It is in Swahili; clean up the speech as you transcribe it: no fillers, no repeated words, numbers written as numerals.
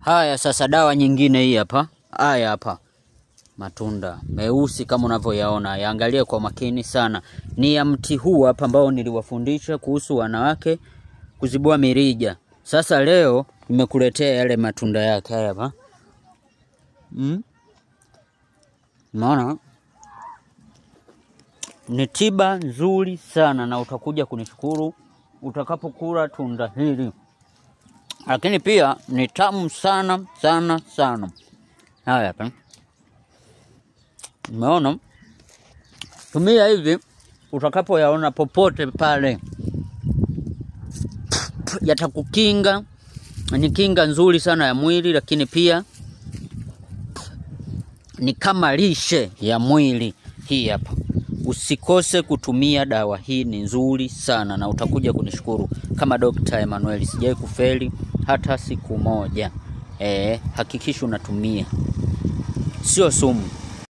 Haya sasa, dawa nyingine hii hapa. Haya hapa matunda meusi kama unavyoyaona, yaangalie kwa makini sana. Ni ya mti huu hapa ambao niliwafundisha kuhusu wanawake kuzibua mirija. Sasa leo nimekuletea yale matunda yake haya hapa. Unaona? Ni tiba nzuri sana na utakuja kunishukuru utakapokula tunda hili. Lakini pia ni tamu sana sana sana. Haya hapa. Umeona? Tumia hivi utakapoyaona popote pale. Yatakukinga, ni kinga nzuri sana ya mwili, lakini pia ni kama lishe ya mwili. Hii hapa. Usikose kutumia dawa hii, ni nzuri sana na utakuja kunishukuru. Kama Dr. Emmanuel sijai kufeli hata siku moja. Hakikisha unatumia. Sio sumu.